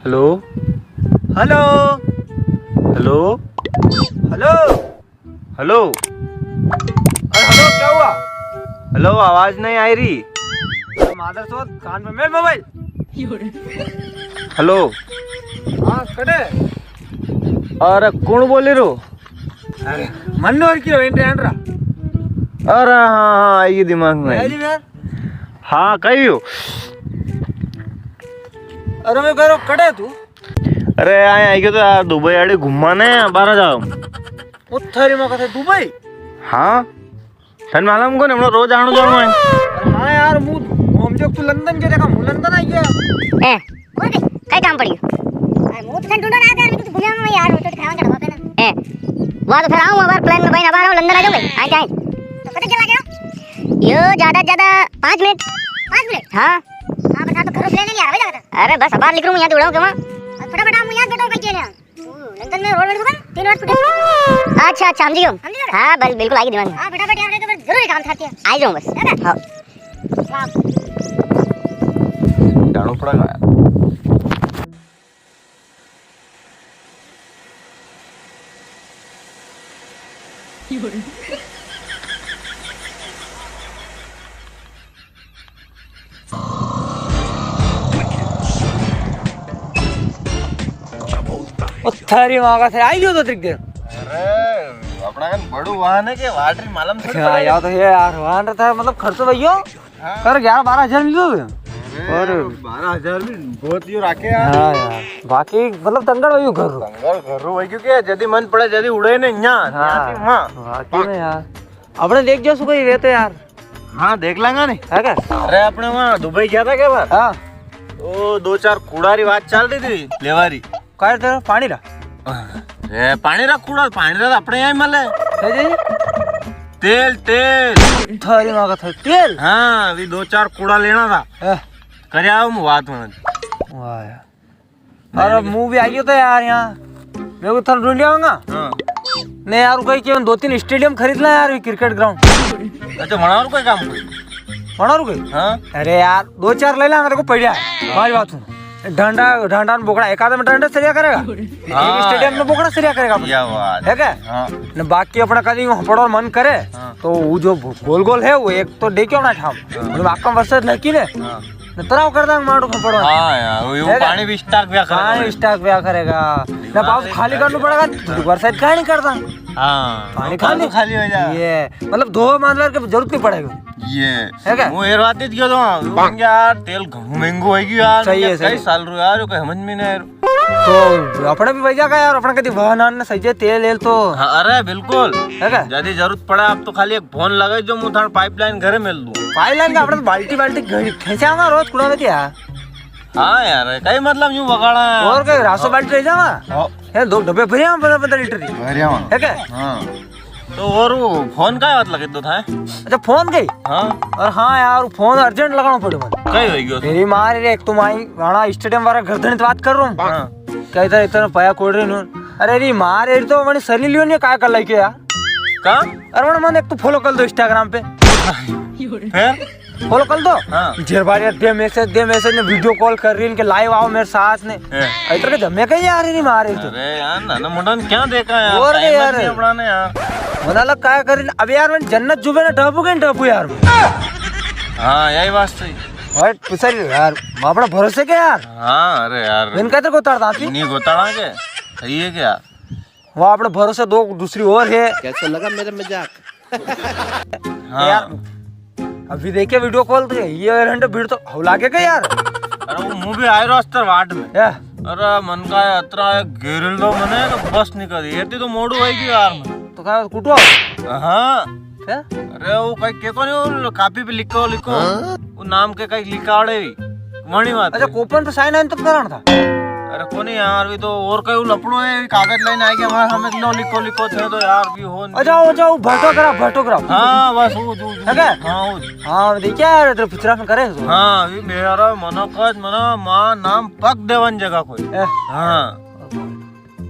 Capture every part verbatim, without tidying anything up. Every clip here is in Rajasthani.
हेलो। हेलो। हेलो। हेलो। हेलो। अरे हेलो, क्या हुआ? हेलो, आवाज नहीं आई री। अरे मादरचोद, कान में मेल मोबाइल। हेलो। हाँ, कटे? अरे, कौन बोली रो? अरे, मनोहर की रो, एंड्रे, एंड्रा। अरे, हाँ, हाँ, आई दिमाग में। आई री यार। हाँ, कई हो? अरे, मैं कह रहा हूँ, कटे तू? अरे, आए, आई गयो तो यार, दुबई आड़े घूमने, बाहर जाओ। ओ थारी माँ का, थे दुबई? हाँ। तन मालूम कोनी, हमने रोज आणो जाणो है। अरे हाँ यार, मु, मु हमजो तू लंदन गयो, देखा, मु लंदन आ गया। ए, और कई, कई काम पड़ी? अरे, मु तो तन ढूंढन आया था यार, मैं तो घूमे आऊंगा यार, रोटी खावा के ढाबा पे ना। ए, वाह, तो फिर आऊँ, अबार प्लेन में बैठ, अबार आऊँ, लंदन आ जाऊँ मैं। हाँ, जाए। तो कते चला गया? यो, ज्यादा से ज्यादा पाँच मिनट। पाँच मिनट? हाँ। हाँ, बस, हाँ, तो घर से लेने नहीं आ रहा भाई, ज्यादा। अरे बस, अबार निकलूँ, यहाँ दौड़ाऊँ के वहाँ। फटाफट आ, मु यहाँ बैठा हूँ, कहीं के नहीं। ओ, लंदन में रोड, रोड दुकान, तीन रोड फुटे। अच्छा, अच्छा, समझ गयो। समझ गयो? हाँ, बस, बिल्कुल आएगी दिमाग में। हाँ, फटाफट यहाँ तो जरूरी काम था क्या? आ जाऊँ बस। है ना? हाँ। वाह। जानो पड़ेगा यार। ओ थारी माँ का, थे आई गयो तो तरीक देर। अरे, अपना कन बड़ू वाहन है के वाटरी मालूम थोड़ी अच्छा, पड़ेगा। या तो है यार, वाहन रहता है, मतलब, खर्चो भैयो। हाँ। कर ग्यारह बारह हजार मिल जाओगे। अरे, और बारह हजार भी बहुत यो राखे यार। हाँ यार, बाकी, मतलब, तंगड़ वही घर रो। तंगड़ घर रो वही, क्योंकि जदी मन पड़े, जदी उड़े ने यहाँ, हाँ, यहाँ से वहाँ। बाकी में यार, अपने देख जो सुको ही वे तो यार। हाँ, देख लांगा ने। है क्या? अरे, अपने वहाँ दुबई गया था क्या बार? हाँ। ओ, दो चार कूड़ा री बात चल रही थी, लेवा री। काय तेरा पानी रा? अरे, पानी रा कूड़ा, पानी रा तो अपने यहाँ ही मले। है जी? तेल, तेल। थारी माँ का था, तेल? हाँ, अभी दो चार कूड़ा लेना था। हाँ। करे आओ, मैं बात में। वाह यार। अरे, मु भी आ गयो तो यार यहाँ। मैं को थाने ढूंढ आऊंगा। हाँ। ने यार, कोई के दो तीन स्टेडियम खरीद ला यार, क्रिकेट ग्राउंड। अच्छा, वणा और कोई काम कोई? वणा और कोई? हाँ। अरे यार, दो चार ले लांगा, देखो, पड़िया है। मारी बात सुन। ढांडा, ढांडा ने बोकड़ा, एक आध में ढांडा सरिया करेगा। हाँ। एक स्टेडियम में बोकड़ा सरिया करेगा अपने। क्या बात है। क्या? हाँ। ने बाकी अपना कदी वहाँ पड़ो मन करे, हाँ। तो वो जो गोल गोल है, वो एक तो डे क्यों ना ठाम। हाँ। मतलब, आका वर्षा लगी ने। हाँ। ने तराव कर दांग मारो खपड़ो। हाँ यार, वो, वो है क्या? पानी भी स्टॉक व्या करेगा। पानी स्टॉक व्या करेगा। ना पास खाली करना पड़ेगा, वर्षा का नहीं करता। हाँ, पानी खाली। खाली हो जाए। ये, मतलब, दो मानवर के जरूरत नहीं पड़ेगा। ये। है क्या? वो एरवाती गयो तो, हाँ, वो यार, तेल घणो महंगो हो गयो यार। सही है, सही। कई साल रो यार, कोई समझ में नहीं आ रहा। तो अपने भी वजह का यार, अपने कदी वाहन आन ने सही है, तेल लेल तो। हाँ, अरे बिल्कुल। है क्या? जदी जरूरत पड़े, आप तो खाली एक फोन लगाई जो, मु थाने पाइपलाइन घरे मेल दूँ। पाइपलाइन का अपने तो बाल्टी, बाल्टी घड़ी खेंचा आवा रोज कुड़ा में क्या? हाँ यार, कई मतलब यूं बगाड़ा है। और कई रासो बाल्टी ले जावा? हाँ। है, दो डब्बे भरे आवा, पंद्रह, पंद्रह लीटर की। भरे आवा। है क्या? हाँ। तो और वो फोन का बात लगे तो था? अच्छा, फोन कई? हाँ। और हाँ यार, फोन urgent लगाना पड़े मने। कई हो गयो? मेरी माँ रे, एक तो माई राणा स्टेडियम वाला घर धणी तो बात कर रहा हूँ। हाँ। कहता इतना पया कोड़ रहे नु। अरे री माँ रे, तो मैंने सरी लियो नहीं, काय कर लाई के यार? का? अरे मैंने, मैंने एक तो follow कर दो Instagram पे। फिर? Follow कर दो। हाँ। जेर बार यार दे message, दे message ने video call कर रही इनके, live आओ मेरे साथ ने। हैं। इधर के जमे कहीं यार, नहीं मारे तो। अरे यार, नाना मोटा ने क्या देखा यार? और time यार। नहीं अपना ने यार। मना लग काय कर, अब यार मैं जन्नत जुबे ना ढाबू के ढाबू यार मैं। हाँ, यही बात सही। और पिछल यार, मैं अपना भरोसे के यार। हाँ, अरे यार। इनका तेरे को उतार दाती? नहीं, उतारा के। सही है क्या? वो अपने भरोसे दो दूसरी और है। कैसा लगा मेरा मजाक? हाँ। यार, अभी देखे video call तो ये घंटे भीड़ तो हो लागे के यार? अरे वो मु भी आयो रास्ते वाट में। या। अरे मन का अतरा घेरिल दो मने तो बस निकल, ये तो मोड़ू होई गयो यार मैं। तो का कुटो? हाँ। क्या? अरे वो कई के कोनी, वो कापी पे लिखो, लिखो। हाँ? वो नाम के कई लिखावड़े ही। वणी बात अच्छा, है। Coupon पे sign आइन तो कराना था। अरे कोनी यार, वी तो और कई लपड़ो है, कागज लाइन आ गया, वहाँ हमें लो, लिखो, लिखो, थे तो यार, वी हो। अच्छा, वो जो भटो करा, भटो करा। हाँ, बस वो, वो, वो। है क्या? हाँ, वो। हाँ, देखिए यार, इधर पिछड़ा में करे तो। हाँ, वी मेरा मनो कज, मनो माँ नाम पग देवन जगह कोई। ए। हाँ।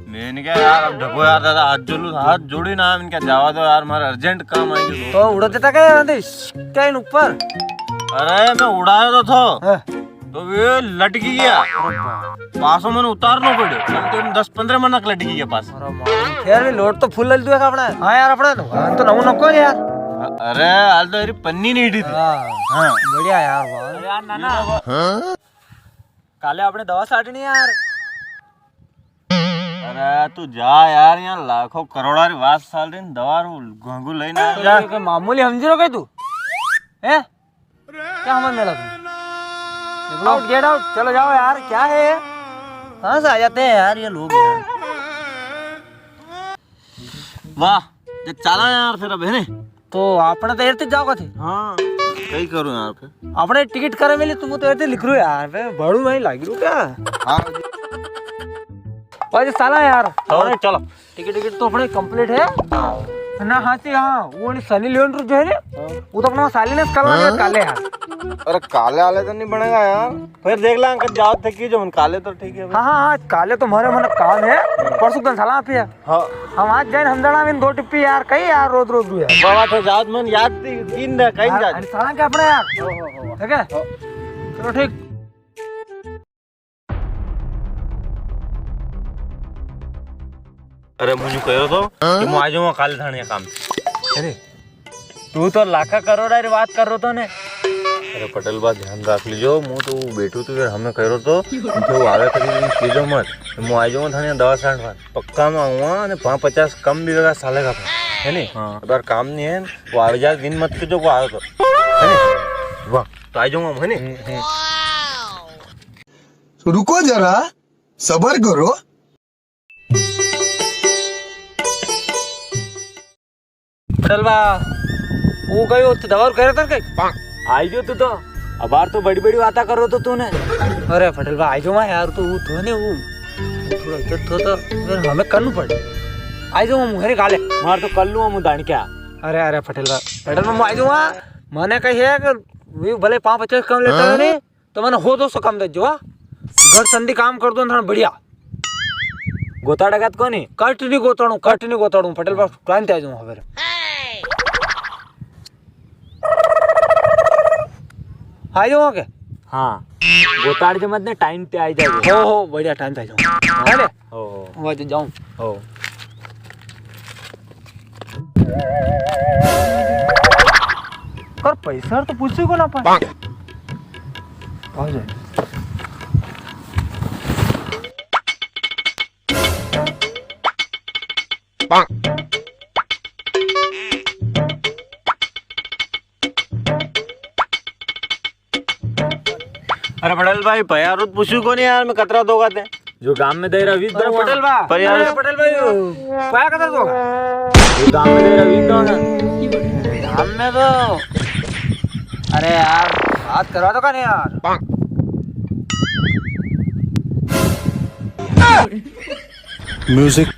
मैंने क्या यार, अब ढको यार दादा, हाथ जोड़ू, हाथ जोड़ी ना, मैंने क्या जावा दो यार, मारा urgent काम आई गयो। तो उड़ा देता क्या यार, आंधी क्या इन ऊपर? अरे मैं उड़ायो तो थो, हाँ। तो वे लटकी गया। पासो मने उतारनो पड़े, कम से कम दस पन्द्रह मनक लटकी गया पास। अरे माँ, फिर भी लोड तो फुल लग दुआ अपना। हाँ यार, अपना तो, हाँ, तो नमो नको यार। अरे, हाल तो यार पन्नी नहीं उठी थी। हाँ। हाँ। बढ़िया यार, वाह। अरे यार, नाना। हाँ? काले आपने दवा साटनी यार। अरे, तू जा यार, यहाँ लाखों करोड़ा री बात चाल रही, दवा रू घंगू लेने आ जा। तो ये कोई मामूली समझ रहो क्या तू? हैं? क्या समझ में ला तू? Get out, get out, चलो जाओ यार, क्या है? कहाँ से आ जाते हैं यार ये लोग यार? वाह, ते चला यार फिर अब, है ने? तो आपने तो एरती जाओगा थे। हाँ, कई करूँ यार फिर। आपने टिकट करे मिली, तुम तो एरती लिख रो यार, फिर बड़ू में लाग रू क्या? हाँ। भाई साला यार। हाँ, चलो। टिकट, टिकट तो अपने कंप्लीट है। हाँ। ना, हाँ से, हाँ, वो वाली सनी लियोन जो है ना, हाँ। वो तो अपना साली ने कल आ गया, हाँ? काले यार। अरे काले आले तो नहीं बनेगा यार। फिर देख लांगा, कद जाओ थे की जो मन काले तो ठीक है भाई। हाँ, हाँ, हाँ, काले तो मारे मन काम है, परसों दिन साला आप ही है। हाँ। हम आज जाइन हम जणा में दो टिप्पी यार, कई यार रोज रोज दू यार। बाबा तो जात मन याद ती, तीन दा कहीं यार, जात। अरे साला क्या अपना यार? हो, हो, हो। ठीक है? हो। चलो ठीक। अरे, मुझे कह रहा था कि मैं आ जाऊंगा काले थाने काम। अरे, तू तो लाखा करोड़ा री बात कर रहा था ने। अरे, पटेल बा, ध्यान रख लीजो, मु तो बैठू तो फिर हमें कह रहा था, तो वो आवे कभी भी कीजो मत। मु आ जाऊंगा थाने दवा सांठ बार। पक्का में आऊंगा ने पाँच पचास कम भी वेगा साले का, है नी? हाँ। अगर काम नहीं है, वो आवे जा दिन मत कीजो, वो आवे तो, है नी? वाह, तो आ जाऊंगा हम, है नी? हम्म, हम्म। रुको जरा, सबर करो। पटेल बा, वो गयो तो दवा कह रहा था कई? आई जो तू तो, अबार तो बड़ी बड़ी बातें कर रहा तो तूने। अरे पटेल बा, आई जो मैं यार, तो वो तो ने वो थोड़ा इधर तो, तो फिर हमें करनू पड़े। आई जो मैं मुहरे गाले। मार तो कर लूँ हम दान क्या? अरे, अरे पटेल बा, पटेल बा, मैं आई जो मैं, मैंने कही है कि वे भले पाँच पचास कम लेता है हाँ? ने, तो मैंने हो दो सौ कम दे जो, हाँ? घर संधि काम कर दो ना, बढ़िया। गोताड़ा का तो कोनी? कट नहीं गोताड़ू, कट नहीं गोताड़ू, पटेल बा, टाइम ते आ जाऊँ फिर। आ जाऊँ के? हाँ, गोताड़ के मत ने, टाइम ते आ जाओ। हो, हो, बढ़िया, टाइम ते आ जाऊँ। हाँ। है ने? हो, हो। वो तो जाऊँ। हो। कर पैसा तो पूछे को ना पाए। आ जाए। अरे पटेल भाई, भैया रो तो पूछू कोनी यार, मैं कतरा दोगा ते। जो गांव में दे रहा, वीस अरे दोगा। पटेल बा, पर यार अरे पटेल भाई, क्या कतरा दोगा? जो गांव में दे रहा, वीस दोगा। गांव में तो, अरे यार, बात करवा दो का नहीं यार? Music